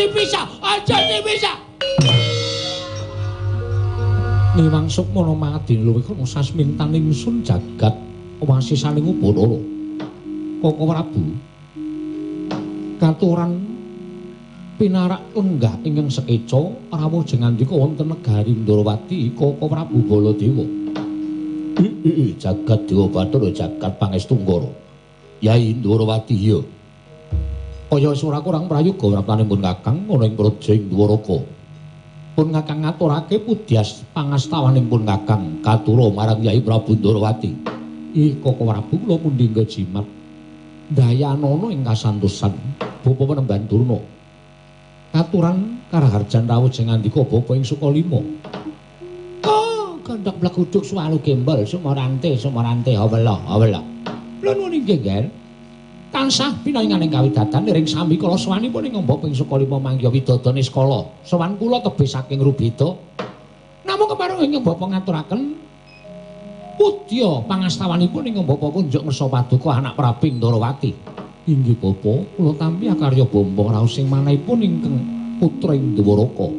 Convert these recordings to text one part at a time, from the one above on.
dipisah, aja dipisah. Niwang Sukmana mangadin luwih kana sasmintaning sun jagat wasisaning Ubanara. Koko Prabu katuran pinarak lenggah ingkang sekeca rawuh jengandika wonten negari Ndrawati Koko Prabu Baladewa. Jagat Dewa Bathara jagat Pangestu Nggara. Yai Ndrawati iya. Kaya wis ora kurang prayoga wraptanipun Kakang ana ing praja ing Dwaraka. Pun Kakang ngaturake pudyas pangastawaning pun Kakang katura marang Yai Prabu Ndrawati. Ih Koko Prabu kula pundi nggo jimat dayanana ing kasantosan Bapa Penemban Durna. Katuran karaharjan rawuh jengandika bapa ing Sukalima. Oh, gandhak bleguduk suwalu gembol sumorante sumorante hawela hawela. Lha nuwun inggih, Nger. Tansah pinanginganing kawidatan ring sami kala sowanipun ing bapa ing Sukalima manggiha widada niskala. Sowan kula tebih saking Rubeda. Namung kepareng ing bapa ngaturaken pudya pangastawanipun ing bapa kunjuk ngersa paduka anak Prabu Ndrawati. Inggih bapa, kula tampi akarya bombong raos sing manahipun ingkang putra ing Dwaraka.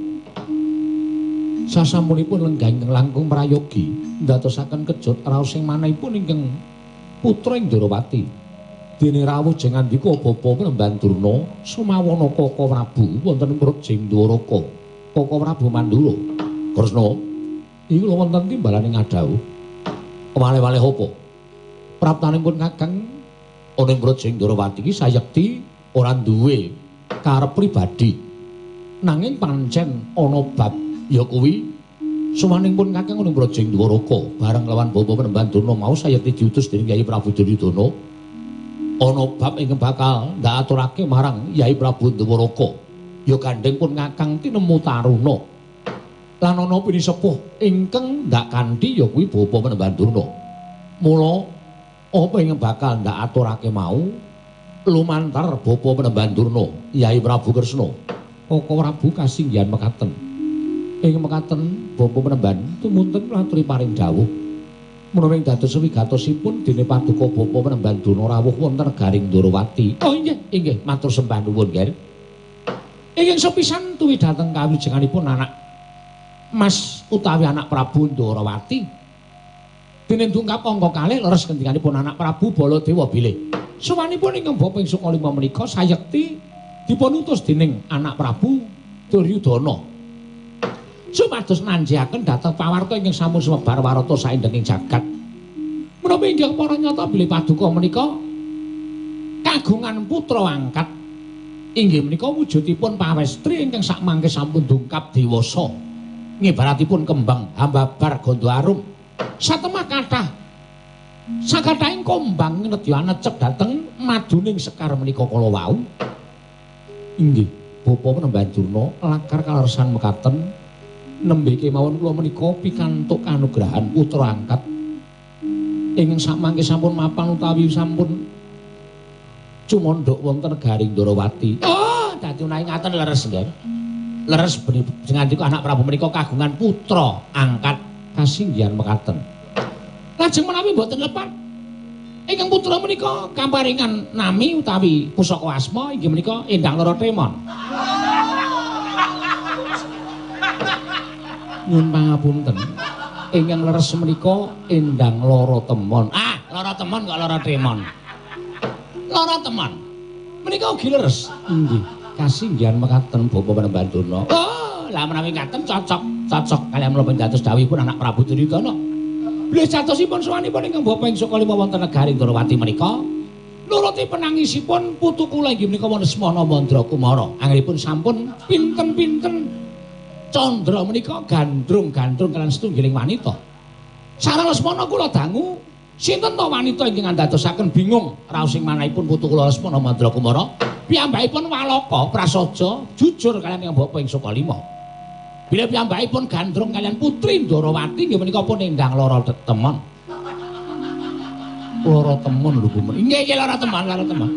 Sasampunipun lenggah ingkang langkung prayogi ndadosaken kejut raos sing manahipun ingkang putra ing Ndrawati. Dene rawuh jengandika bapa Penemban Durna sumawana Koko Prabu wonten ing praja ing Dwaraka. Koko Prabu Mandura. Kresna, iki kula wonten timbalane ngadhawuh. Wale-wale apa? Praptanipun Kakang ana ing praja ing Ndrawati iki sayekti ora duwe karep pribadi. Nanging pancen ana bab ya kuwi suwanipun Kakang ana ing praja ing Dwaraka bareng lawan bapa Penemban Durna mau sayekti diutus dening Yai Prabu Duryudana. Ana bab ingkang bakal ndaturake marang Yai Prabu Dwaraka. Ya gandheng pun Kakang tinemu taruna. Lan ana pinisepuh ingkang ndak kanthi ya kuwi bapa Penemban Durna. Mula apa ingkang bakal ndak aturake mau lumantar bapa Penemban Durna Yai Prabu Kresna. Koko Prabu kasinggihan mekaten. Ing mekaten bapa Penemban tumunten aturi paring dawuh. Menawi dados wigatosipun dene paduka bapa Penemban Durna rawuh wonten negaring Ndrawati. Oh inggih, inggih matur sembah nuwun, Nger. Ingkang sepisan tuwi dhateng kawilujenganipun anak Mas utawi anak Prabu Ndrawati. Dene dungkap angka kalih leres ngendikanipun anak Prabu Baladewa bilih sowanipun ingkang bapa ing Sukalima menika sayekti dipun utus dening anak Prabu Duryudana supados nanjiaken dhateng pawarta ingkang sampun sumebar warata saindenging jagat. Menapa inggih para nyata bilih paduka menika kagungan putra angkat inggih menika wujudipun pawestri ingkang sakmangke sampun dungkap dewasa ngibaratipun kembang hambabar gandha arum. Satemah kathah sakathahing kombang nedya anecep dhateng maduning sekar menika kala wau. Inggih bapa Penemban Durna lakar kaleresan mekaten nembe kemawon kula menika pikantuk kanugrahan putra angkat ingkang sakmangke sampun mapan utawi sampun cumandhak wonten negaring Ndrawati. Oh, dadi menawi ngaten leres nggih. Leres ngandika anak Prabu menika kagungan putra angkat kasinggihan mekaten. Lajeng menawi mboten lepat ingkang putra menika kaparingan nami utawi pusaka asma inggih menika Endang Loro Temon. Nyuwun pangapunten. Ingkang leres menika Endang Loro Temon. Ah, Loro Temon kok Loro Temon. Loro Temon. Menika ugi leres. Inggih, kasinggihan mekaten bapa Penemban Durna. Oh, lah menawi ngaten cocok. Cocok kaliyan menapa dados dawuhipun anak Prabu Duryudana. Bilih jatosipun sowanipun ingkang bapa ing Sukalima wonten negari Ndrawati menika nuruti penangisipun putu kula inggih menika Lesmana Mandra Kumara. Anggenipun sampun pinten-pinten candra menika gandrung-gandrung kaliyan setunggiling wanita. Sareng Lesmana kula dangu sinten to wanita ingkang andadosaken bingung raos ing manahipun putu kula Lesmana Mandra Kumara. Piyambakipun walaka prasaja jujur kaliyan ingkang bapa ing Sukalima. Bila piyambakipun gandrung kaliyan putri Ndrawati nggih menika pun Endang Loro Temon. Loro Temon lho gumun. Nggih nggih Loro Temon, Loro Temon.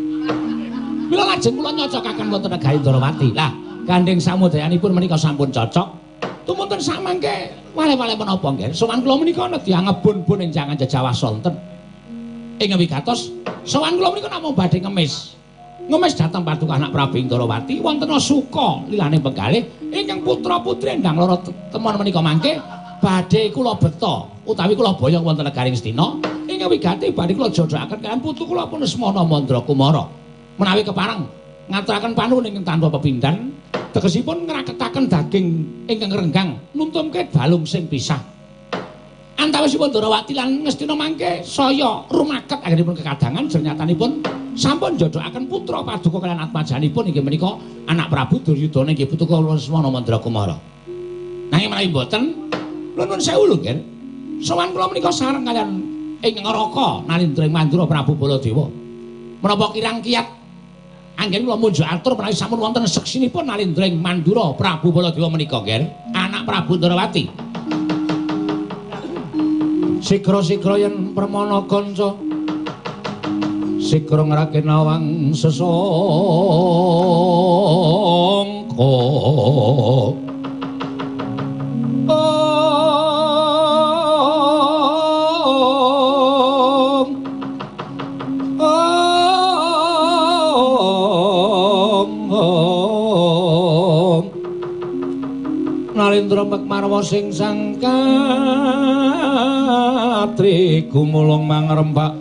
Mila lajeng kula nyocokaken wonten negari Ndrawati. Lah, gandheng samudayanipun menika sampun cocok. Tumunten samangke wale-wale menapa nggih? Sowan kula menika nedya ngebun-bun ing jangan jejawah sonten. Ing wigatos sowan kula menika namung badhe ngemis. Ngemes dhateng paduka anak Prabu Ndorowati wonten suka lilane penggalih ingkang putra-putri endang lara temon menika mangke badhe kula beta utawi kula boyong wonten negaring Astina ingkang wigati badhe kula jodhokaken kaliyan putu kula pun Lesmana Mandra Kumara. Menawi kepareng ngaturaken panuwun ingkang tanpa pepindhan tegesipun ngraketaken daging ingkang renggang nuntumke balung sing pisah. Antawisipun Ndorowati lan Ngastina mangke saya rumaket anggenipun kekadangan jernyatanipun sampun njodhokaken putra paduka kaliyan atmajanipun inggih menika anak Prabu Duryudana inggih putu kula Lesmana Mandra Kumara. Nanging menawi mboten nuwun sewu lho nggih. Sowan kula menika sareng kaliyan ing Raka Nalindra ing Mandura Prabu Baladewa. Menapa kirang kiyat anggen kula munjuk atur menawi sampun wonten seksinipun Nalindra ing Mandura Prabu Baladewa menika nggih, anak Prabu Ndorowati. Sigra-sigra yen permana kanca sigra ngrake nawang sesangka. Nalindra Mekmarwa sing sangkatri gumulung mangrembak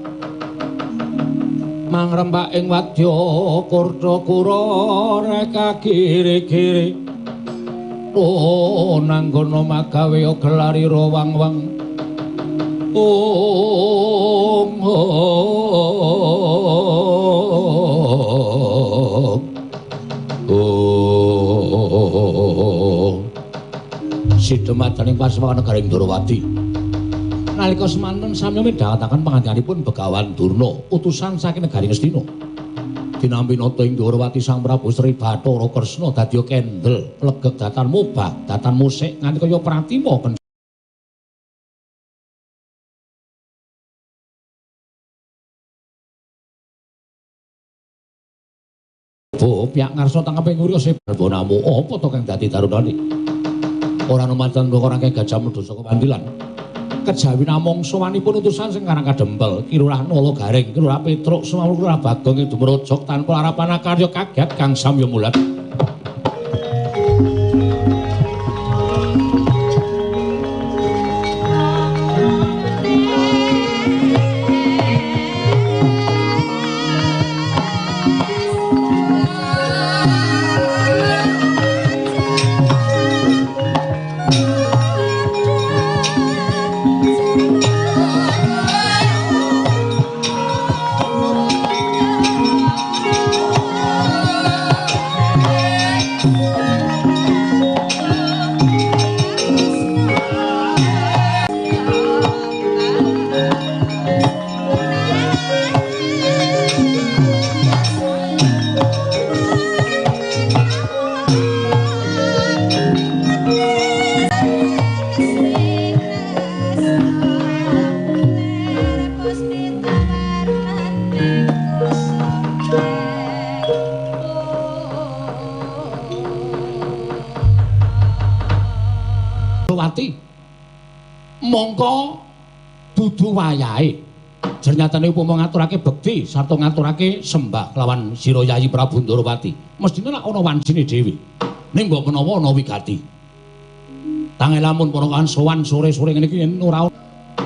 mangrembak ing wadya kurta kura reka kiri-kiri oh nanggono magawe gelarira wang-wang ong ong sidemadaning pasewakan negari Ndorowati. Nalika semanten sami midhangetaken pangandikanipun Begawan Durna, utusan saking negari Ngastina. Dinampi nata ing Ndorowati Sang Prabu Sri Bathara Kresna dadi kendel, plegeg datan mubah, datan musik nganti kaya pratima. Bu, piyak ngarsa tangkepe ngurya sebarbonamu, apa to kang dadi darunane? Ora numantan ora kaya gajah medha saka pandilan. Kejawi namung sowanipun utusan sing karang kadempel, Ki Lurah Nala Gareng, Ki Lurah Petruk, Sumawul Lurah Bagong ing dumrojok tanpa harapan karya kaget kang samya mulat. Mongko dudu wayahe. Jernyatane upama ngaturake bekti sarta ngaturake sembah kelawan sira Yayi Prabu Ndorowati, mesthine lak ana wancine dhewe. Ning mbok menawa ana wigati. Tangel lamun para kawan sowan sore-sore ngene iki yen ora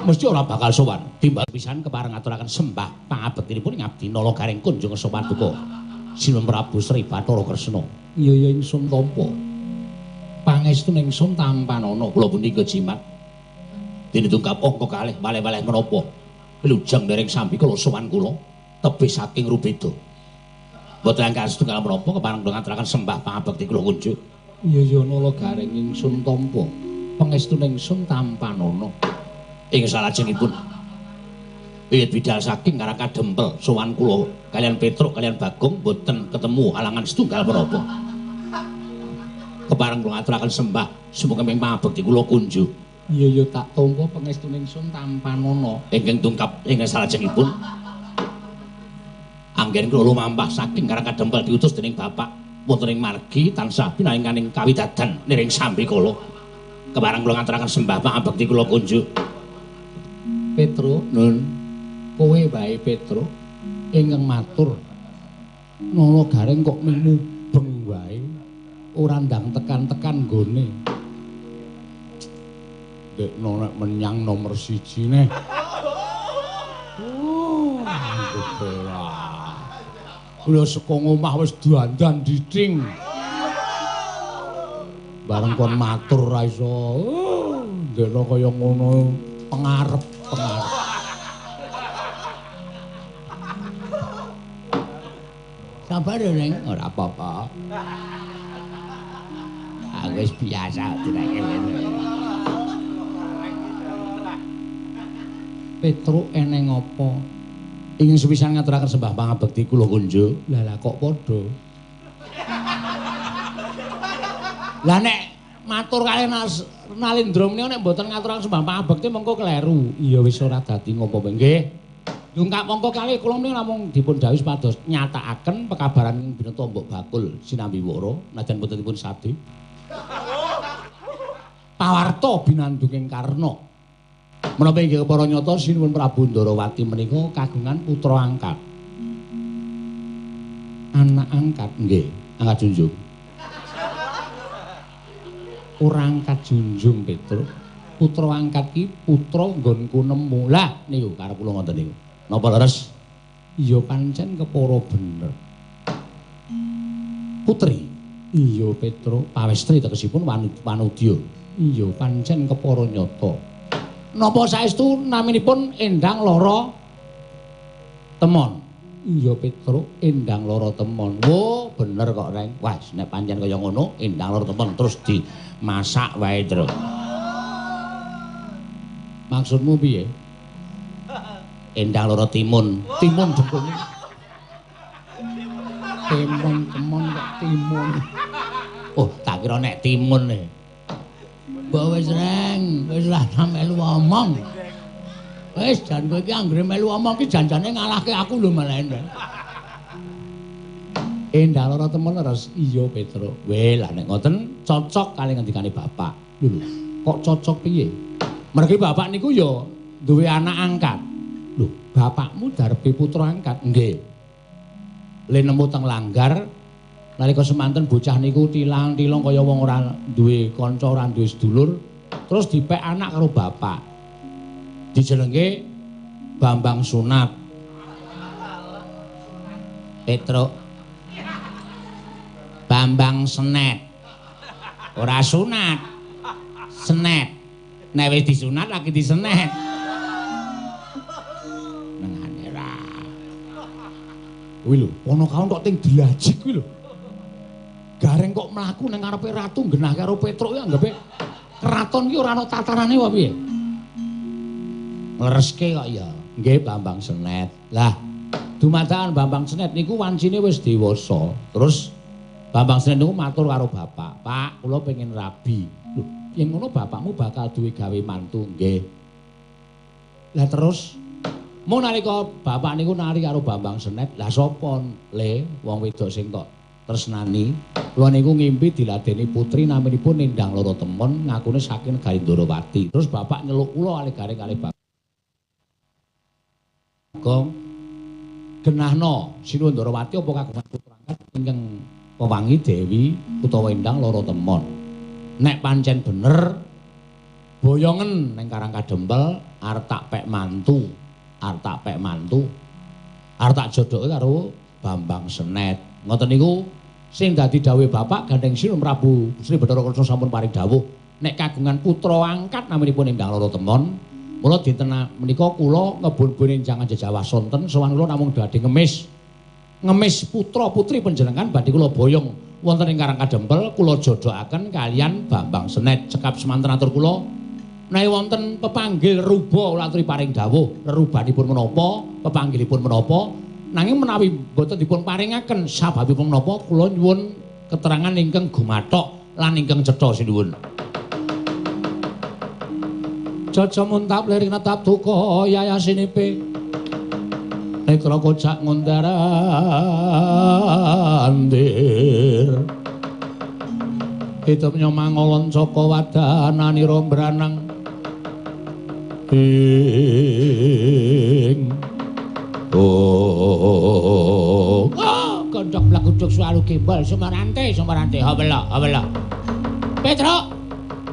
mesti ora bakal sowan. Timbal pisan kepareng ngaturaken sembah pangabektinipun ngabdi Nala Gareng kunjung ngarsa paduka Sinuwun Prabu Sri Bathara Kresna. Iya ya ingsun tampa. Pangestu ingsun tampanana kula punika jimat. Dene tungkap angka kalih malih-malih menapa wilujeng dereng sambi kula sowan kula tebih saking rubeda. Mboten angkat setunggal menapa kepareng ngaturaken sembah pangabekti kula kunjuk. Iya ya Nala Gareng ingsun tampa. Pangestu ingsun tampanana. Ing salajengipun wiwit bidal saking Karang Kadempel sowan kula kaliyan Petruk kaliyan Bagong mboten ketemu halangan setunggal menapa. Kepareng kula ngaturaken sembah sumangga ing pangabekti kula kunjuk. Iya ya tak tampa pangestu ingsun tampanana. Ingkang tungkap ingkang salajengipun anggen kula lumampah saking Karang Kadempel diutus dening bapak wonten ing margi tansah pinaringaning kawidadan niring sambikala. Kepareng kula ngaturaken sembah pangabekti kula kunjuk. Petruk, nun kowe wae Petruk ingkang matur Nala Gareng kok mubeng wae. Ora ndang tekan-tekan nggone. Dekno nek menyang nomor 1 neh. Oh, kula saka ngomah wis dandan dicing. Bareng kon matur ra iso. Oh, ndekno kaya ngono pengarep-pengarep. Sabar ya, Neng. Ora apa-apa. Aku wis biasa direke ngene. Petruk eneng apa? Ingin sepisan ngaturaken sembah pangabekti kula kunjuk. Lah lah kok padha. Lah nek matur kalih Nalindra menika nek mboten ngaturaken sembah pangabekti mengko kleru. Iya wis ora dadi ngopo nggih. Dungkap mongko kalih kula menika namung dipun dawuhi supados nyatakaken pekabaran ing bineta Mbok Bakul sinambi wara najan boten dipun sade. Pawarta binandunging Karna. Menapa inggih para nyata Sinuwun Prabu Ndarawati menika kagungan putra angkat. Anak angkat nggih, angkat junjung. Ora angkat junjung Petruk. Putra angkat ki putra nggonku nemu. Lah niku karep kula ngoten niku. Napa leres? Iya pancen kepara bener. Putri. Iya Petruk, pawestri tegesipun wanudya. Iya pancen kepara nyata. Napa saestu naminipun Endang Lara Temon? Iya Petruk, Endang Lara Temon. Wo, bener kok Reng. Wah, nek pancen kaya ngono, Endang Lara Temon terus dimasak wae, Truk. Maksudmu piye? Endang Lara Timun. Timun dengkul. Timun temon kok timun. Oh, tak kira nek timun e. Mbok wis Reng, wis lah melu omong. Wis jan kowe iki anggere melu omong ki janjane ngalahke aku lho malah. Endang Lara Temon leres. Iya Petruk. Weh lah nek ngoten cocok kali ngendikane bapak. Lho kok cocok piye? Mergi bapak niku ya duwe anak angkat. Lho, bapakmu darbe putra angkat? Nggih. Le nemu teng langgar nalika semanten bocah niku tilang-tilong kaya wong ora duwe kanca, ora duwe sedulur, terus dipek anak karo bapak. Dijenenge Bambang Sunat. Petruk. Bambang Senet. Ora sunat. Senet. Nek wis disunat lagi disenet. Nengane ra. Kuwi lho, ana kaon kok ting dilajik kuwi lho. Gareng kok mlaku nang ngarepe ratu genah karo Petruk ya anggape keraton ki ora ana tatarane apa piye. Nglereske kok ya. Nggih Bambang Senet. Lah, dumadakan Bambang Senet niku wancine wis dewasa. Terus Bambang Senet niku matur karo bapak, "Pak, kula pengen rabi." Lho, yen ngono bapakmu bakal duwe gawe mantu nggih. Lah terus mung nalika bapak niku nari karo Bambang Senet, lah sapa le wong wedok sing tok tresnani? Kula niku ngimpi diladeni putri naminipun Endang Lara Temon ngakune saking negari Ndarawati. Terus bapak nyeluk kula kalih Gareng kalih Bagong. Genahno Sinuwun Ndarawati apa kagungan putra angkat ingkang pewangi Dewi utawa Endang Lara Temon. Nek pancen bener boyongen ning Karang Kadempel arep tak pek mantu, arep tak pek mantu. Arep tak jodoke karo Bambang Senet. Ngoten niku sing dadi dawuhe bapak gandeng Sinuwun Prabu Sri Bathara Kresna sampun paring dawuh nek kagungan putra angkat naminipun Endang Lara Temon. Mula dinten menika kula ngebun-bun jangan jejawah sonten sowan kula namung badhe ngemis. Ngemis putra-putri panjenengan badhe kula boyong wonten ing Karang Kadempel kula jodohaken kalian Bambang Senet. Cekap semanten atur kula menawi wonten pepanggil ruba kula aturi paring dawuh rerubanipun menapa, pepanggilipun menapa. Nanging menawi boten dipun paringaken sababipun menapa kula nyuwun keterangan ingkang gumathok lan ingkang cetha sinuwun. Caca muntap lirik netap duka yayasinipe netra kocak ngundar andir hidup nyomangolon caka wadananira mbranang ing oh Blondok blaguduk suwalu gembol sumarante sumarante hawela hawela. Petruk,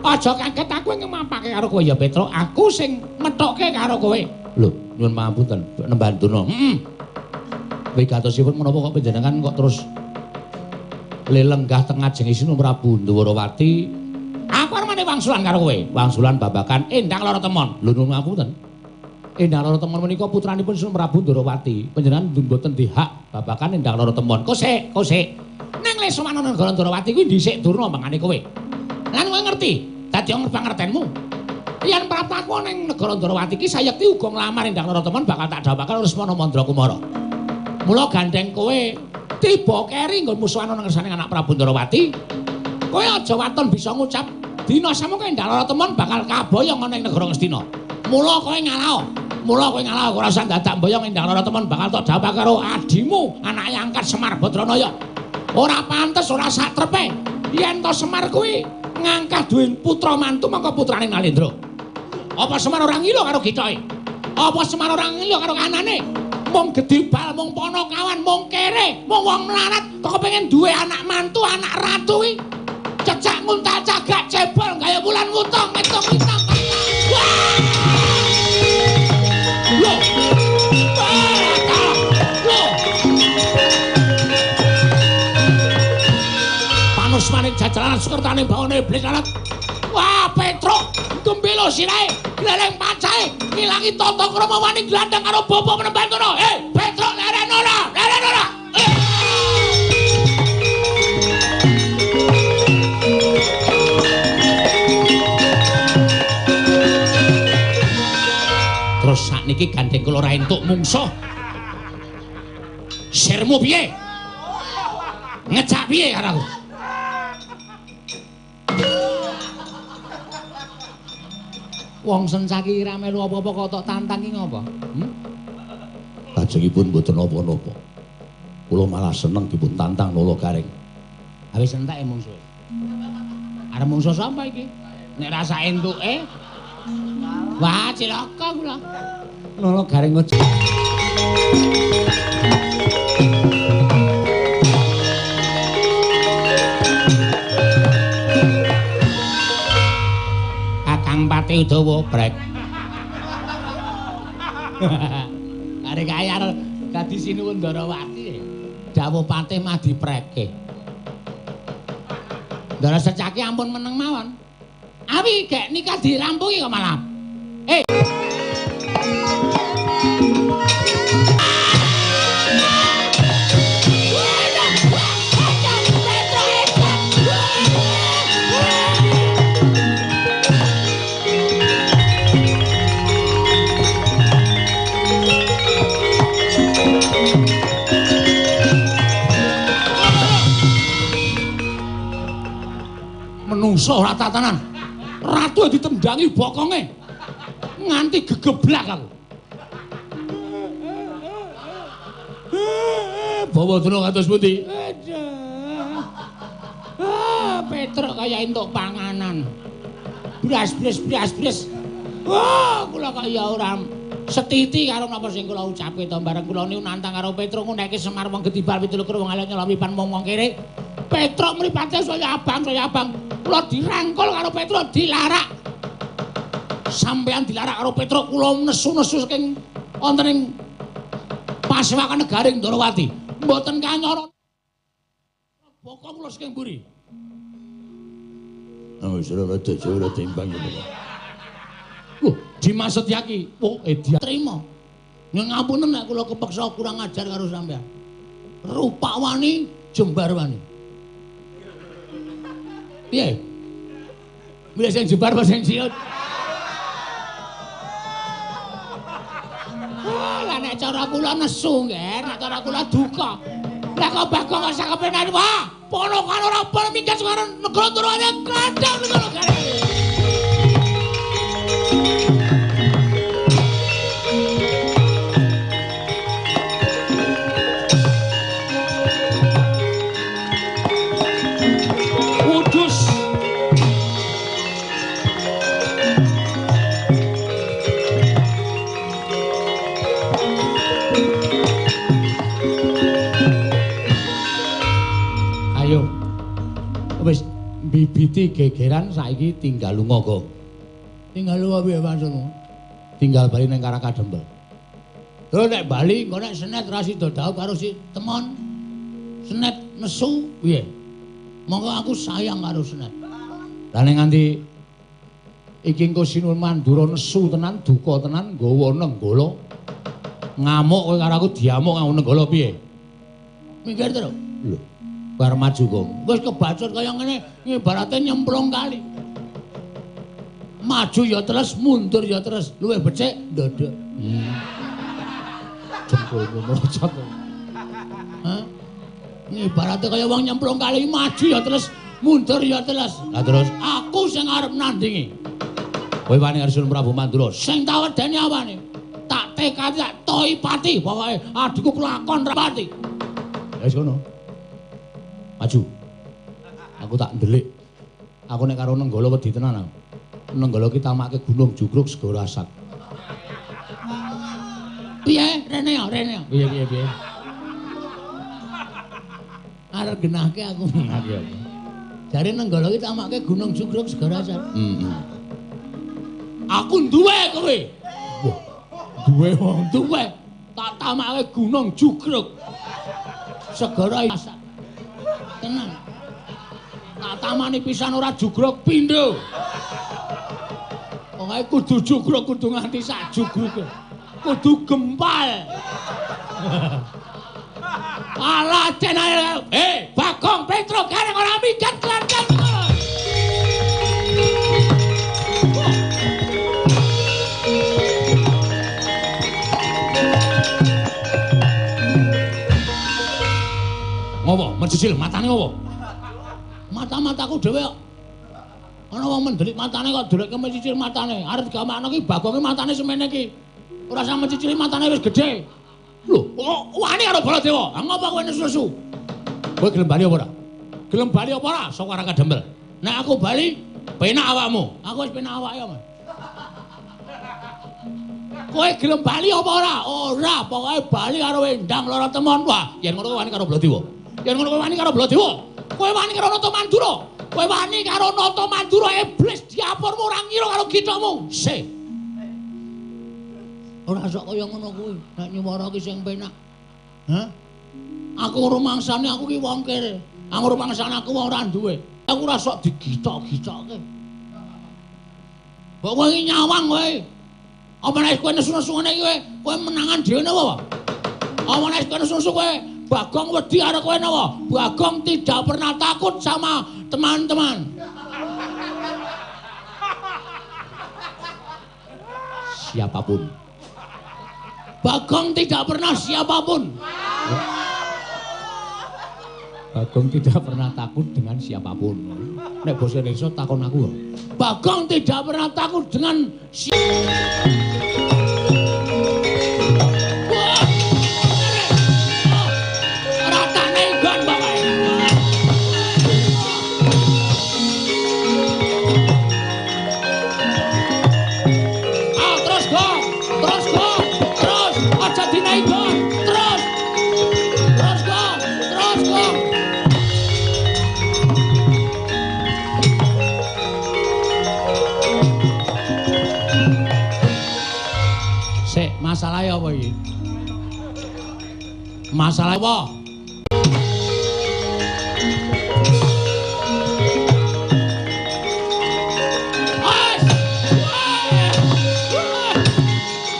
aja kaget aku ngemapake karo kowe ya Petruk, aku sing methokke karo kowe. Lho, nyuwun pangapunten, Nemban Durna. Heeh. Wigatosipun menapa kok panjenengan kok terus lelenggah teng ngajeng Sinun Prabu Ndwarawati? Aku arep mane wangsulan karo kowe, wangsulan babagan Endang Lara Temon. Lho, nyuwun pangapunten. Endang Lara Temon menika putranipun Sinun Prabu Ndwarawati. Panjenengan mboten dihak babagan Endang Lara Temon. Kosek, kosek. Ning le sowan negara Ndwarawati kuwi dhisik Durna mangane kowe. Lan kowe ngerti, dadi pangertenmu. Yen praptaku ning negara Ndwarawati iki sayekti uga nglamar Endang Lara Temon bakal tak dhawakake Lesmana Mandra Kumara. Mula gandeng kowe tiba keri nggon musuhan ana ngersane anak Prabu Ndwarawati. Kowe aja waton bisa ngucap dina samangka Endang Lara Temon bakal kaboyong ana ing negara Ngastina. Mula kowe ngalaho. Mula kowe ngalaho ora usah dadak mboyong Endang Lara Temon bakal tak dhawakake karo adimu, anake angkat Semar Badranaya. Ora pantes, ora satrepe. Yen to Semar kuwi ngangkat duwe putra mantu mangka putrane Nalendra. Apa Semar ora ngilo karo gitoke? Apa Semar ora ngilo karo kanane? Mung gedibal, mung ponokawan, mung kere, mung wong melarat kok kepengin duwe anak mantu, anak ratu kuwi. Cecak nguntal cagak cebol kaya wulan wutong metung-mitong. Lho. Lho. Panus maning jajaran sukertane bawane iblis lalat. Wah, Petruk gembelo sirahe, gleleng pacahe, ngilangi tata krama wani glandang karo bapa Penemban kono. Petruk leren ora? Leren ora? Terus sakniki gandeng kula ora entuk mungsuh. Sirmu piye? Ngejak piye karo aku? Wong sencaki ora melu apa-apa kok tok tantang iki ngopo? Lajengipun mboten napa-napa. Kula malah seneng dipun tantang Lolo Gareng. Ha wis entek mungsuhe. Arep mungsuh sapa iki? Nek rasa entuke wah cilaka kula. Lolo Gareng kok. Kakang Pati Udawa brek. Arek kaya dadi Sinuwun Ndwarawati. Dawuh patih mah dipreke. Ndara secake ampun meneng mawon. Awi gek nikah dirampungi kok malah. Menungso ora tatanan. Ratu ditendangi bokonge nganti gegeblak aku. Bawa durung kados pundi? Ah, Petruk kaya entuk panganan. Bras bres bras bres. Wah, kula kaya ora setiti karo napa sing kula ucapke to bareng kula niku nantang karo Petruk nguneke Semar wong gedibal 27 wong alih nyelamipan wong kere. Petruk mripate saya abang, saya abang. Kula dirangkul karo Petruk dilarak. Sampeyan dilarak karo Petruk kula nesu-nesu saking wonten ing pasewakan negari Ndwarawati. Mboten kanyara bokong kula saking mburi. Oh, wis ora rada timbang ngene. Lho, Dimas Setyaki, oh dia trima. Ngapunten nek kula kepeksa kurang ajar karo sampeyan. Rupak wani, jembar wani. Piye? Milih sing jembar apa sing siut? Oh, lah nek cara kula nesu nggih, nek cara kula duka. Lah kok Bagong kok sak kepenan wah, ponokan ora pol minggat karo negara turune klandang negara gareng. Kudus. Ayo. Wis mbibiti gegeran saiki tinggal lunga, Gong. Tinggal lunga piye maksudmu? Tinggal bali ning Karangkadempel. Terus nek bali engko nek Senet ra sida dhaup karo si Temon. Senet nesu piye? Monggo aku sayang karo Senet. Lah nek nganti iki engko Sinuwun Mandura nesu tenan, duka tenan, nggawa Nenggala. Ngamuk kowe karo aku diamuk karo Nenggala piye? Minggir terus. Lho, bar maju kok. Wis kebacut kaya ngene, ibarate nyemplung kali. Maju ya terus, mundur ya terus. Luwih becik ndodok. Jempolmu merocot. Hah? Ibarate kaya wong nyemplung kali, maju ya terus, mundur ya terus. Lah terus aku sing arep nandingi. Kowe wani karo Sunan Prabu Mandura, sing tak wedeni apane? Tak tekad tak toi pati, pokoke adikku kelakon rapati. Ya wis ngono. Maju. Aku tak ndelik. Aku nek karo Nenggala wedi tenan aku. Nenggala ki tamake gunung jugruk segara asat. Piye? Rene ya, rene ya. Piye piye piye. Arep genahke aku. Genahke aku. Jare Nenggala ki tamake gunung jugruk segara asat. Heeh. Aku duwe kowe. Wah, duwe wong duwe. Tak tamake gunung jugruk segara asat. Tenang. Tak tamani pisan ora jugruk pindho. Pokoke kudu jugruk, kudu nganti sak jugruke. Kudu gempal. Alah cenane. Bagong Petro Gareng ora minggat kelantan. Ngopo? Mencicil matane ngopo? Mata-mataku dhewe kok. Ana wong mendelik matane kok deleke mencicil matane. Arep digamakno ki Bagonge matane semene iki. Ora usah mencicili matane wis gedhe. Lho, kok wani karo Baladewa? Ha ngopo kowe nesu-nesu? Kowe gelem bali apa ora? Gelem bali apa ora? Saka Karangkadempel. Nek aku bali, penak awakmu. Aku wis penak awake, Mas. Kowe gelem bali apa ora? Ora, pokoke bali karo Endang Lara Temon. Wah, yen ngono kowe wani karo Baladewa. Yen ngono kowe wani karo Baladewa. Kowe wani karo Nata Mandura. Kowe wani karo Nata Mandura iblis diapurmu ora ngira karo githokmu. Se. Ora sok kaya ngono kuwi. Nek nyuwara ki sing penak. Hah? Aku rumangsane aku ki wong kere. Aku rumangsane aku wong ora duwe. Aku ora sok digithok-githokke. Mbok kowe iki nyawang kowe. Apa nek kowe nesu-nesu ngene iki kowe menangan dhewe napa? Apa nek kowe nesu-nesu kowe Bagong wedi karo kowe napa? Bagong tidak pernah takut sama teman-teman. Siapapun. Bagong tidak pernah siapapun. Bagong tidak pernah takut dengan siapapun. Nek basa Indonesia takon aku. Bagong tidak pernah takut dengan masalah apa iki? Masalah apa?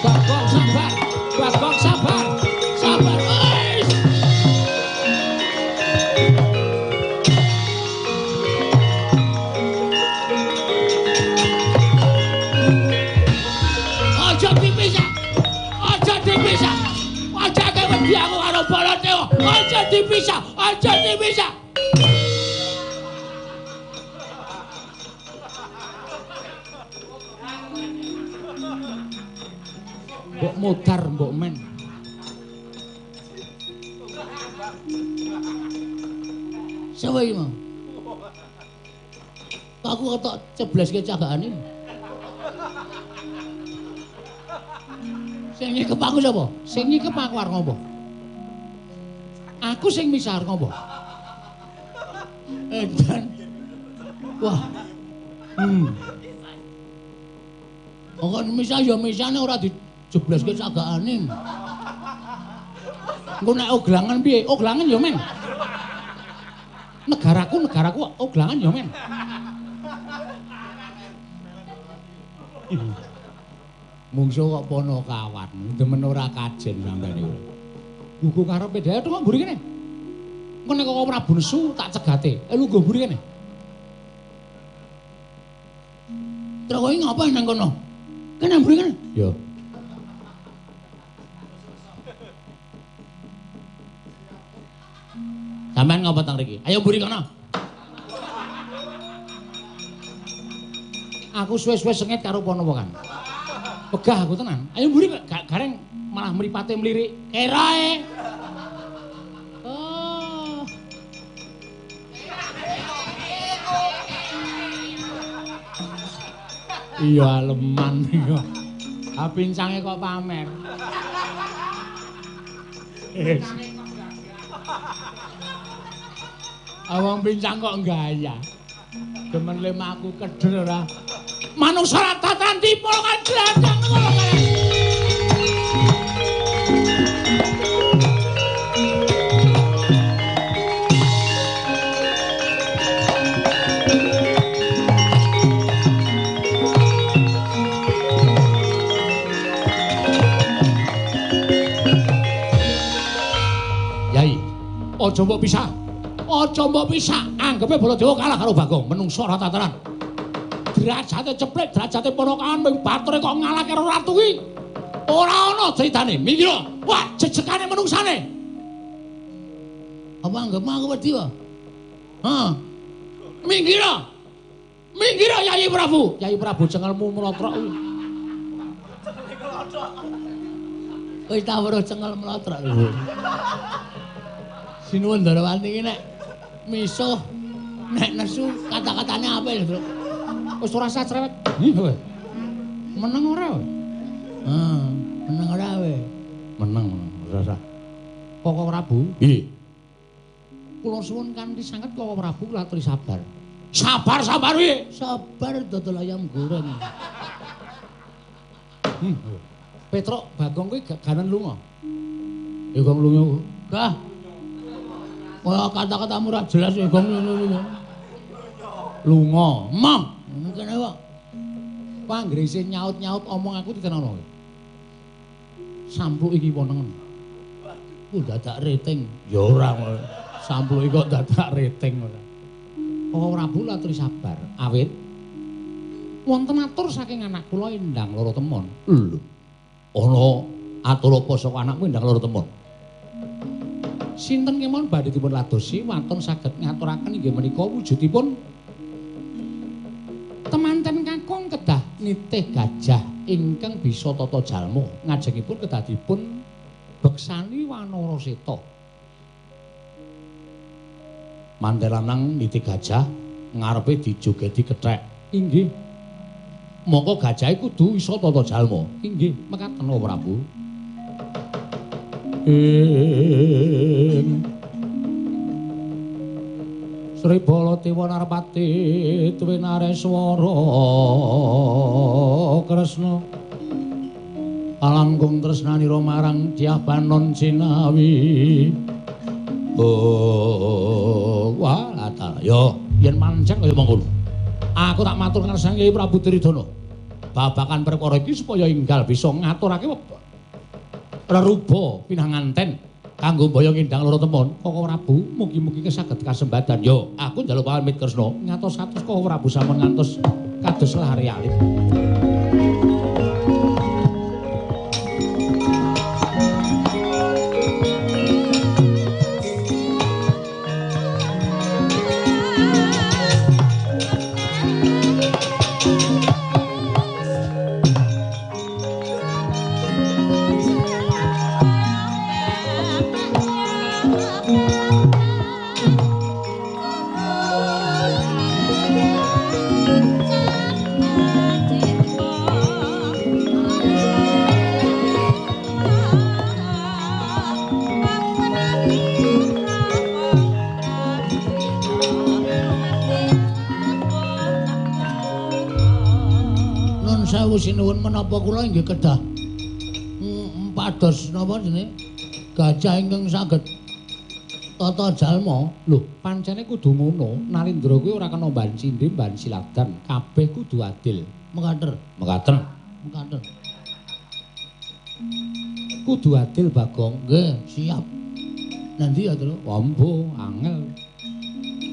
Bagong sabar, Bagong sabar, sabar. Aja dipisah. Aja dipisah. Aja wedi aku karo Baladewa. Aja dipisah, aja dipisah. Mbok modar mbok men. Sapa iki mau? Aku kok tak cebleske cagakane. Sing nyekep aku sapa? Sing nyekep aku arep ngopo? Aku sing misah arep ngopo? Edan. Wah. Kok misah ya misane ora dijebleske cagakane. Engko nek oglangan piye? Oglangan ya men. Negaraku oglangan ya men. Mungso kok ponokawan, demen ora kajen sampeyan niku. Gugu karepe dhewe kok mburi kene. Engko nek kok Prabu nesu tak cegate. Lungguh mburi kene. Terus kowe ngapa nang kono? Kene mburi kene. Ya. Sampeyan ngapa teng mriki? Ayo mburi kono. Aku suwe-suwe sengit karo Panapa kan. Wegah aku tenan. Ayo mburi gareng malah mripate mlirik. Kerae. Oh. Iya aleman iya. Ha pincange kok pamer. Awang pincang kok gaya. Demen lem aku keder ora. Manungsa ratatan dipol kadang ngono kae. Yai, aja mbok pisah. Aja mbok pisah. Anggepe Baladewa kalah karo Bagong, menungsa ratataran. Derajate ceplik, derajate ponokan ming bature kok ngalah karo ratu kuwi. Ora ana critane. Minggir. Wah, jejekane menungsane. Apa anggepmu aku wedi wae? Hah. Minggir. Minggir Yai Prabu. Yai Prabu cengelmu mlotrok kuwi. Wis ta weruh cengel mlotrok kuwi. Sinuwun Ndarawati iki nek misuh, nek nesu kata-katane apik lho, Truk. Wis ora usah cerewet. Kowe. Meneng ora kowe? Heeh, meneng ora kowe? Meneng, ora usah. Koko Prabu? Nggih. Kula suwun kanthi sanget Koko Prabu kula aturi sabar. Sabar-sabar piye? Sabar dodol ayam goreng. Petruk Bagong kuwi ganen lunga. Ya gong lunga. Gah. Wah, kata-katamu ora jelas ya gong lunga. Lunga. Mong. Kene kok. Panggrese nyaut-nyaut omong aku ditenono. Sampluk iki wonengen. Ku dadak rating. Ya ora. Sampluk iki kok dadak rating ora. Koko Prabu laturi sabar. Awit wonten atur saking anak kula Endang Loro Temon. Lho. Ana atur apa saka anakmu Endang Loro Temon? Sinten kemawon badhe dipun ladosi waton saged ngaturaken inggih menika wujudipun temanten kakung kedah nitih gajah ingkang bisa tata jalma ngajengipun kedah dipun beksani Wanara Seta. Manten lanang nitih gajah ngarepe dijogedi kethek. Inggih. Mongko gajahe kudu iso tata jalma. Inggih, mekaten Prabu. Ing Sri Baladewa Narpati Twinareswara Kresna alangkung tresnanira marang Dyah Banon Cinawi. Oh, wah latar. Yo, yen pancen kaya mengkono. Aku tak matur ngarsane Kyai Prabu Duryudana. Babakan perkara iki supaya enggal bisa ngaturake reruba pinanganten kanggo mboyong Endang Loro Temon. Koko Prabu mugi-mugi saged kasembadan. Yo, aku njaluk pamit Kresna. Ngatos-atos Koko Prabu sampun ngantos kados lare alit. Thank you. sewu sinuwun menapa kula inggih kedah pados napa jenenge gajah ingkang saged tata jalma. Lho, pancene kudu ngono. Narendra kuwi ora kena mbancindhe mbansiladan, kabeh kudu adil. Mekaten. Mekaten. Mekaten. Kudu adil, Bagong. Nggih, siap. Nanti ya, Tru? Wambo, angel.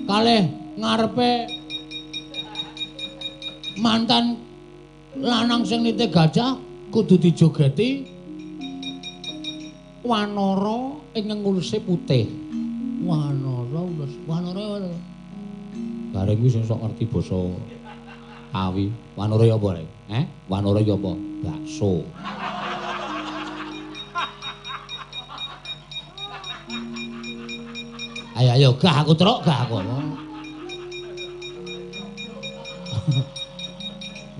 Kalih ngarepe mantan lanang sing nitih gajah kudu dijogeti wanara ingkang nguluse putih. Wanara ules, wanara. Bareng kuwi sing sok ngerti basa Kawi. Wanara ya apa, Rek? Eh? Wanara ya apa? Bakso. Ayo ayo gah aku truk gah aku.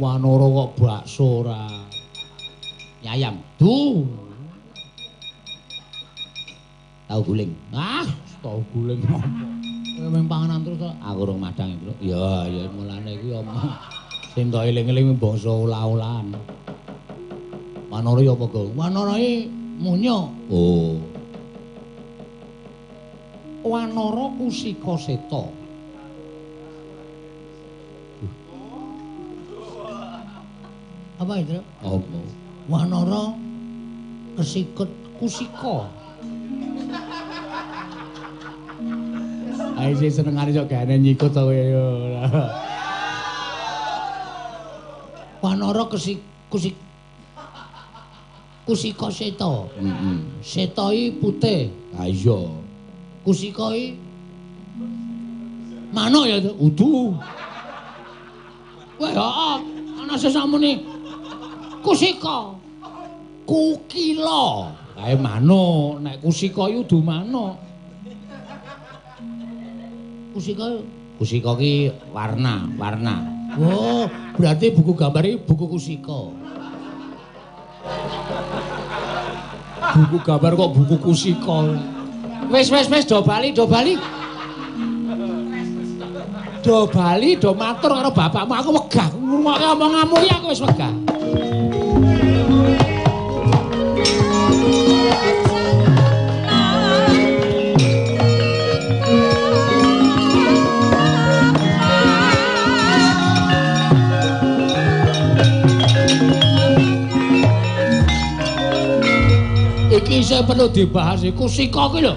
Wanara kok bakso ora. Ayam. Duh. Tahu guling. Ah, tahu guling apa? Kowe mung panganan terus to. Aku rung madang, Bro. Ya, ya mulane kuwi omong. Sing tok eling-eling bangsa olah-olahan. Wanara ya apa, Gong? Wanara iki munyo. Oh. Wanara Kusika Seta. Apa itu? Apa? Wanara kesikut Kusika. Ayo sing senengane sok gane nyikut to kowe ya. Wanara Kusika Seta. Heeh. Seta iki putih. Ha iya. Kusika iki manuk ya, Udu. Wah, heeh, ana sesamune Kusika. Kukila. Kae manuk, nek kusika iki udu manuk. Kusika, Kusika ki warna, warna. Oh, berarti buku gambar iki buku Kusika. Buku gambar kok buku Kusika. Wis wis wis do bali, do bali. Do bali, do matur karo bapakmu, aku wegah ngrungokke omonganmu iki aku wis wegah. Iki isih perlu dibahas iku Kusika kuwi lho.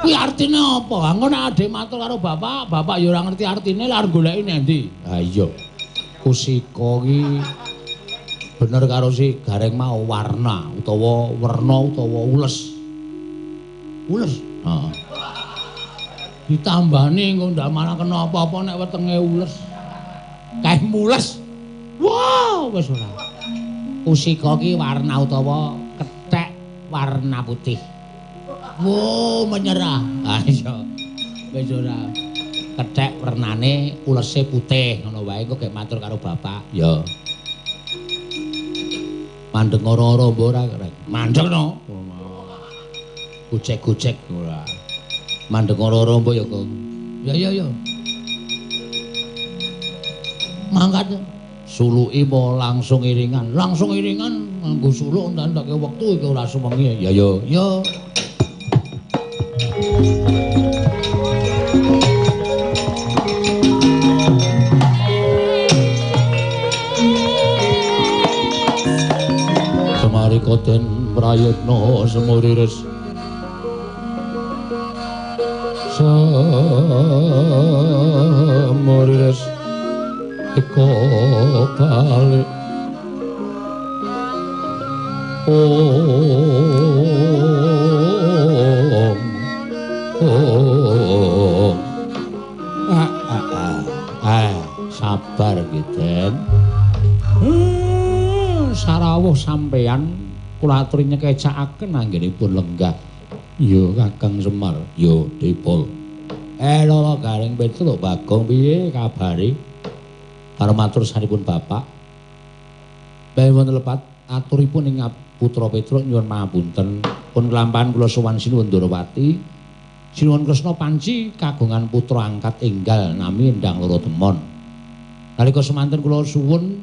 Kuwi artine apa? Engko nek adhe matur karo bapak, bapak ya ora ngerti artine lha arep goleki nang ndi? Ha iya. Kusika ki bener karo si Gareng mau warna utawa werna utawa ules. Ules? Heeh. Ditambani engko ndak malah kena apa-apa nek wetenge ules. Kae mules. Wah, wis ora. Kusika ki warna utawa kethek warna putih. Wo, menyerah. Ha iya. Wis ora. Kethek wernane ulese putih ngono wae engko gek matur karo bapak. Ya. Mandeg ora-ora mbok ora, Rek. Mandeg no. Gojek-gojek ora. Mandeg ora-ora mbok ya, Kong. Ya ya ya. Mangkat suluki apa langsung iringan? Langsung iringan nganggo suluk ndandake wektu iki ora suwengi. Ya ya. Ya. Semarika den prayitna semurires. Semurires eko balik. Om om. Ah ah ah. Ah, sabar nggih, Den. Sarawuh sampeyan kula aturi nyekecakaken anggenipun lenggah. Ya Kakang Semar, ya Dipol. Lho Gareng Petruk Bagong piye kabare? Karo matur sanipun bapak. Bae wonten lepat aturipun ing putra Petruk nyuwun pangapunten. Pun kelampahan kula sowan Sinuwun Ndorowati. Sinuwun Kresna panci kagungan putra angkat enggal nami Endang Loro Temon. Nalika semanten kula suwun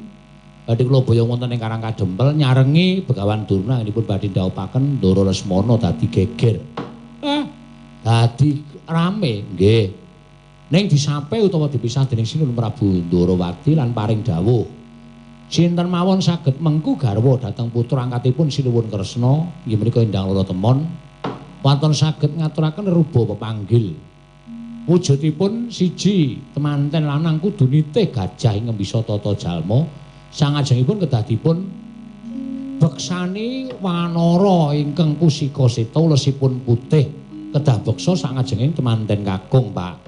badhe kula boyong wonten ing Karang Kadempel nyarengi Begawan Durna anggenipun badhe ndhawuhaken Ndara Lesmana dadi geger. Dadi rame nggih. Ning disape utawa dipisah dening Sinuwun Prabu Ndorowati lan paring dawuh. Sinten mawon saged mengku garwa dhateng putra angkatipun Sinuwun Kresna inggih menika Endang Loro Temon wonten saged ngaturaken ruba pepanggil. Wujudipun siji temanten lanang kudu nitih gajah ingkang bisa tata jalma sangajengipun kedah dipun beksani wanara ingkang kusika seta ulesipun putih kedah beksa sangajenging temanten kakung Pak.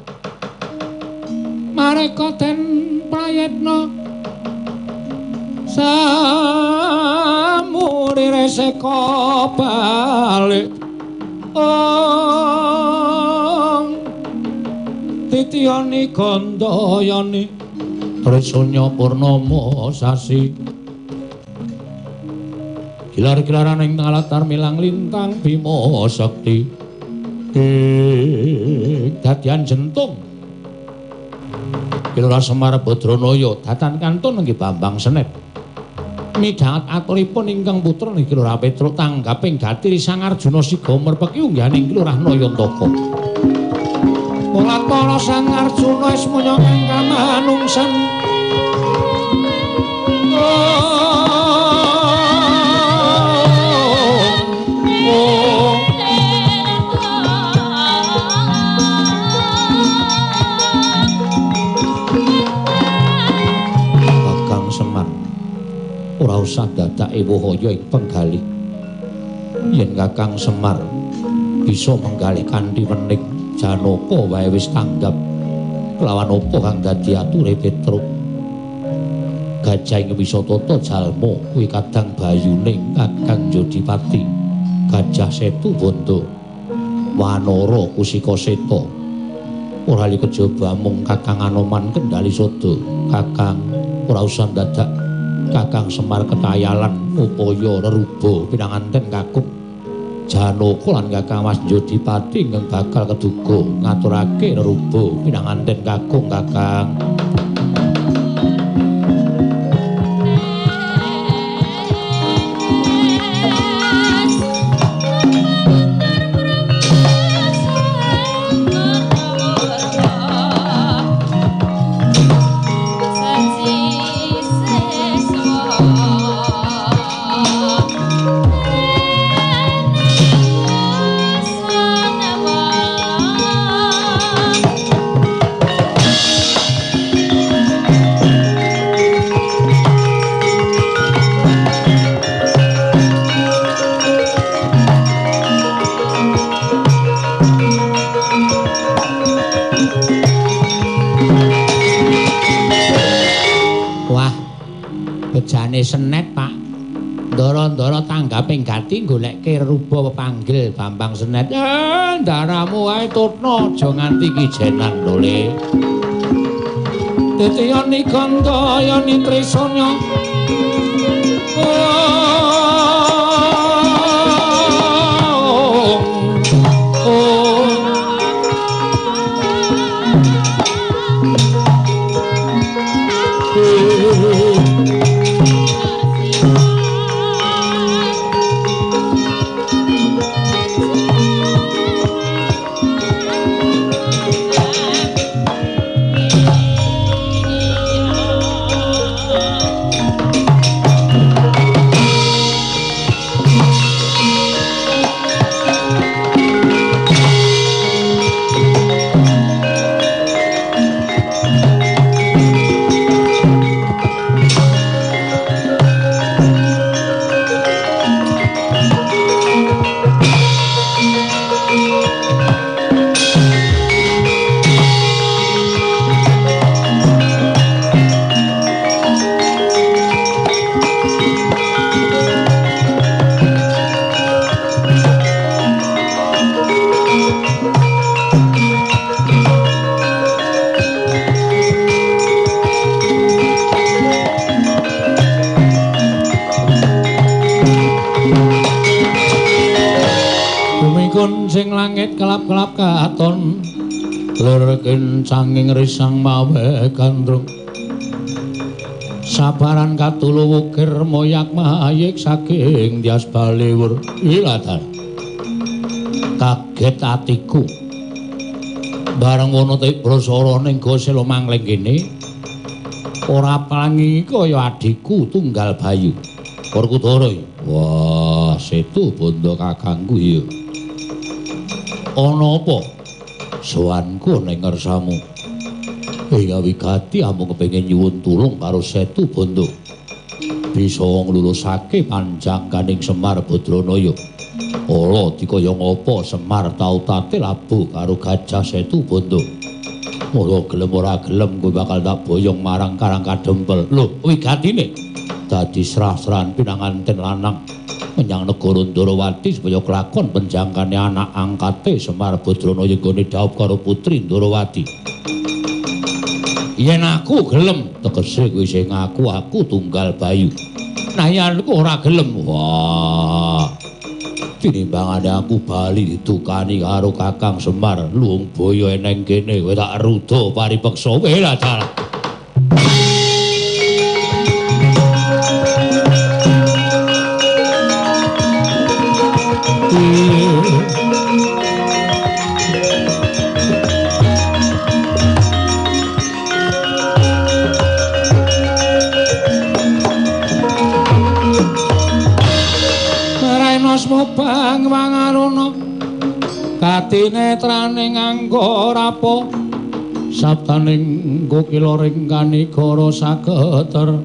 Mareka den prayitna samuri reseka balik titiyani gandayani Trisanya purnama sasi gilar-gilaran ing latar milang lintang bima sakti dadian jentung Kilurah Semar Badranaya datan kantun nggih Bambang Senet midhanget aturipun ingkang putra nggih Kilurah Petruk tanggaping gati Sang Arjuna siga merpeki unggahaning Kilurah Nayantaka. Mulat para Sang Arjuna wis munya ing kamanungsan. Kakang Semar ora usah dadak ewuhaya ing penggalih. Yen Kakang Semar bisa menggalih kanthi wening Janaka wae wis tanggap kelawan apa kang dadi ature Petruk. Gajah ing bisa tata jalma kuwi kadang bayuning Kakang Jodipati. Gajah Setu Bondo Wanara Kusika Seta. Ora li kejaba mung Kakang Anoman kendali sada. Kakang ora usah dadak Kakang Semar ketayalan upaya reruba pinanganten kakung. Janaka lan Kakang Mas Jodipati ingkang bakal keduga ngaturake reruba pinanganten kakung Kakang. Senet Pak. Ndara-ndara tanggaping gati golekke reruba pepanggil Bambang Senet. Ndaramu wae tutna aja nganti kijenan lho Le. Titiyani gandayani trisanya. Sing langit kelap-kelap katon lir kencanging risang mawe gandrung Sabaran katulu wukir moyak mayik saking Dias Baliwur. Ilatar. Kaget atiku. Bareng wono Tibrasara ning Gosela mangling kene ora palangi kaya adhiku tunggal Bayu. Werkudara. Wah, Setu bondo kakangku iya. Ana apa? Sowanku ning ngersamu. Ing wigati amung kepengin nyuwun tulung karo Setu Bondo. Bisa nglulusake panjangkaning Semar Badranaya. Ala dikaya ngapa Semar tau tate labuh karo Gajah Setu Bondo. Mula gelem ora gelem kowe bakal tak boyong marang Karang Kadempel. Lho, wigatine dadi srah-srahan pinanganten lanang menyang negara Ndorowati supaya kelakon penjangkane anak angkate Semar Badranaya nggone dhaup karo putri Ndorowati. Yen aku gelem, tegese kowe isih ngaku aku tunggal Bayu. Nah yen aku ora gelem, wah. Tinimbangane aku bali didukani karo Kakang Semar, luwung boyo eneng kene kowe tak ruda paripeksa. Weh lah dalah. Bang wangaruna katinetraning angga rapa sabdaning kukila ring kanigara sageter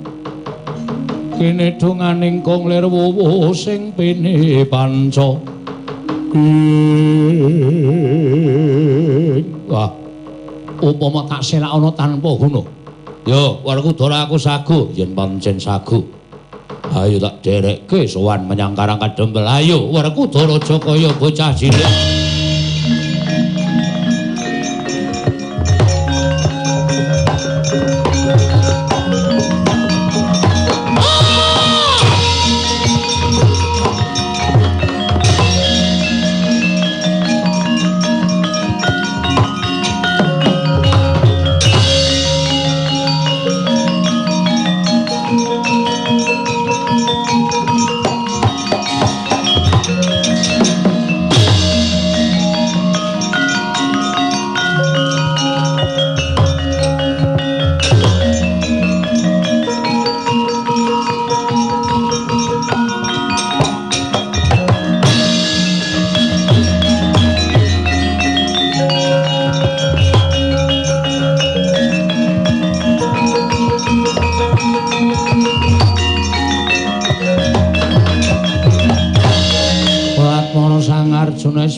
kene donganing kong lir wuwu sing pini panca. Wah, upama tak selak ana tanpa guna. Yo, Werkudara aku sagu yen pancen sagu. Ayo tak derekke sowan menyang Karang Kadempel. Ayo Werkudara aja kaya bocah cilik.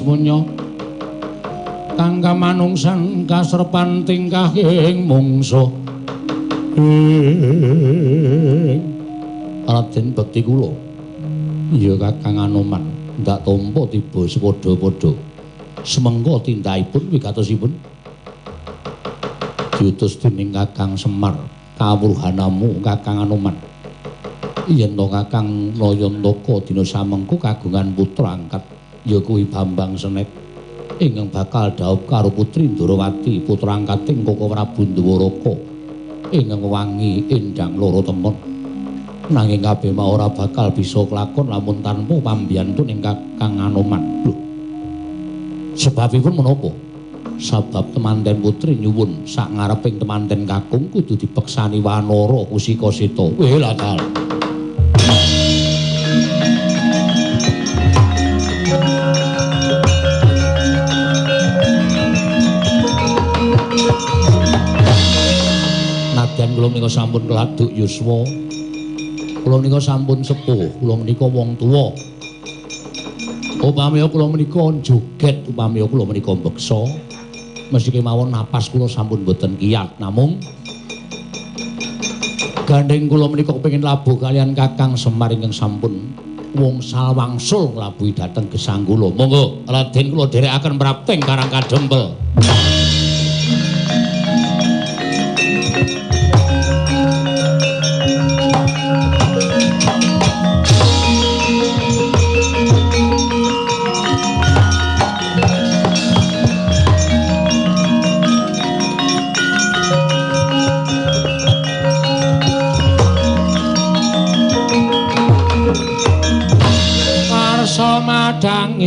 Munya kang kamanungsan kasrepan tingkahing mungsuh. Raden bekti kula iya Kakang Anoman ndak tampa tiba sepadha-padha semengko tindakipun wigatosipun diutus dening Kakang Semar kawruhanamu Kakang Anoman yen to Kakang Nayantaka dina samengko kagungan putra angkat ya kuwi Bambang Senet ingkang bakal dhaup karo putri Ndorowati putra angkating Koko Prabu Ndwaraka ingkang wangi endang loro temon. Nanging kabeh mau ora bakal bisa kelakon lamun tanpa pambiyantu ning Kakang Anoman. Lho, sebabipun menapa? Sebab temanten putri nyuwun sak ngareping temanten kakung kudu dipeksani wanara Kusika Seta. Weh lah dal. Nadyan kula menika sampun keladuk yuswa. Kula menika sampun sepuh, kula menika wong tuwa. Upami kula menika joget, upami kula menika mbeksa, mesti kemawon napas kula sampun boten kiyat. Namung gandeng kula menika kepengin labuh kalian Kakang Semar ingkang sampun wongsal wangsul nglabuhi dhateng gesang kula. Monggo Raden kula dherekaken prapting Karang Kadempel.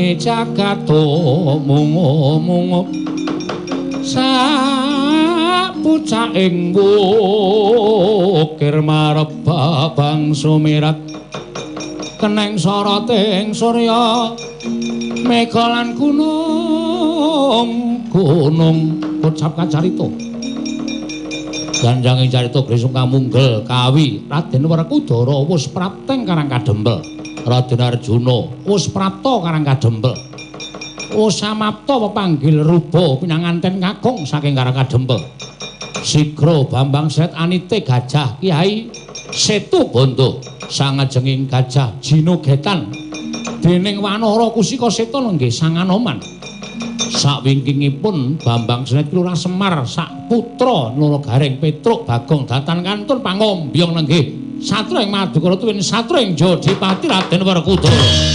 Wangi jagat mungu-mungu sapucaking wukir marebab bang sumirat keneng soroting surya mega lan gunung gunung kocap kacarita ganjanging carita Gresung kamunggel kawi Raden Werkudara wis prapteng Karang Kadempel. Raden Arjuna wis prapta Karang Kadempel. Wis samapta pepanggil ruba pinanganten kakung saking Karang Kadempel. Sigra Bambang Set anite Gajah Kyai Setu Bondo sangajenging Gajah Jinogetan dening Wanara Kusika Seta lenggih Sang Anoman. Sakwingkingipun Bambang Senet Lurah Semar sak putra Nala Gareng Petruk Bagong Datan kantun pangombyong nenggih satra ing Madukara tuwin satra ing Jodipati Raden Werkudara.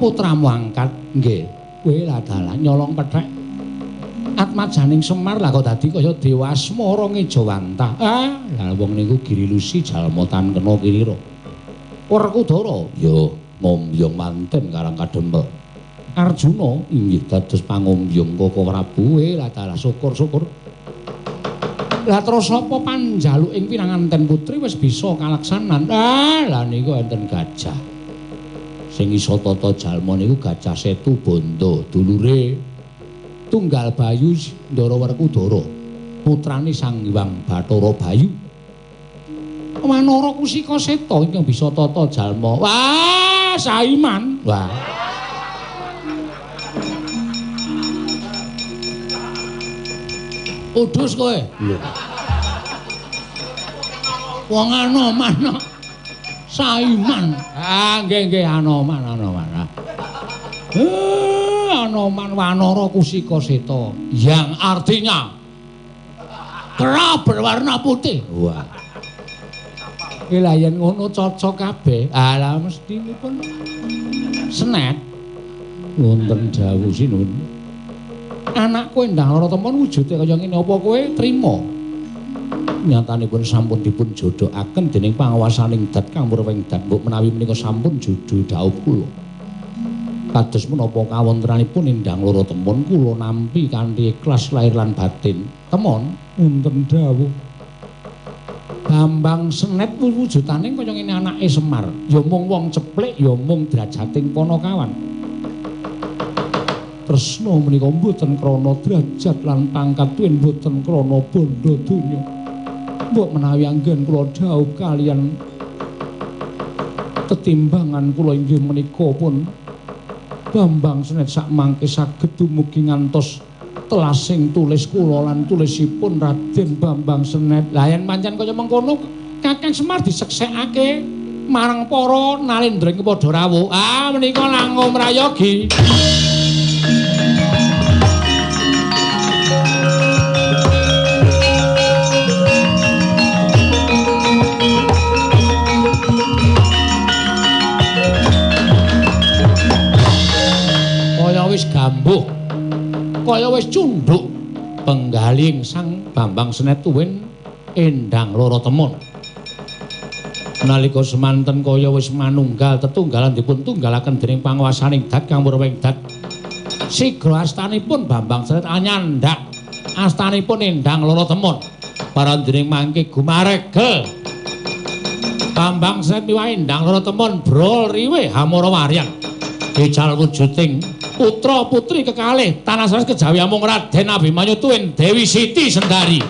Putramu angkat nggih kowe lah dalah nyolong pethek atmajaning Semar lah kok dadi kaya dewa asmara ngejawantah. Ah lah wong niku girilusi jalma tan kena kirira. Werkudara ya ngombyong manten Karang Kadempel. Arjuna inggih dados pangombyong Koko Prabu. Lah dalah syukur-syukur. Lah terus apa panjaluk ing pinanganten putri wis bisa kalaksanan. Ah lah niku enten gajah sing iso tata jalma niku Gajah Setu Bondo dulure Tunggal Bayu Ndara Werkudara putrane Sang Hyang Bathara Bayu. Wanara Kusika Seta ingkang bisa tata jalma. Wah, Saiman. Wah. Udus kowe. Lho. Wong Anoman kok. Saiman. Ah, nggih nggih Anoman Anoman. Anoman Wanara Kusika Seta yang artinya kera berwarna putih. Wah. Iki lha yen ngono cocok kabeh. Ah lah mestinipun Senet wonten dawuh sinun. Anakku Endang Lara Temon wujude kaya ngene apa kowe trima? Nyatanipun sampun dipun jodhokaken dening panguwasaning dat kang murwing dat mbok menawi menika sampun jodho dhaup kula. Kados menapa kawontenanipun Endang Lara Temon kula nampi kanthi ikhlas lahir lan batin. Temon wonten dawuh. Bambang Senet wujudane kaya ngene anake Semar, ya mung wong ceplik, ya mung drajating panakawan. Tresna menika mboten krana derajat lan pangkat tuwin mboten krana bondo donya. Mbok menawi anggen kula dhaup kaliyan tetimbangan kula inggih menika pun Bambang Senet sakmangke saged dumugi ngantos telasing tulis kula lan tulisipun Raden Bambang Senet. Lah yen pancen kaya mengkono Kakang Semar diseksekake marang para nalendra ing padha rawuh. Ah menika langkung prayogi. Kaya wis gambuh, kaya wis cundhuk penggaling Sang Bambang Senet tuwin Endang Lara Temon. Nalika semanten kaya wis manunggal tetunggalan dipun tunggalaken dening panguwasaning dat kang wurwing dat. Sigra astanipun Bambang Sret anyandak astanipun Endang Loro Temon. Parandene mangke gumaregel. Bambang Sret miwah Endang Loro Temon brol riwe hamara waryan. Ical wujuding putra putri kekalih tanah sanes kejawi amung Raden Abimanyu tuwin Dewi Siti Sendari.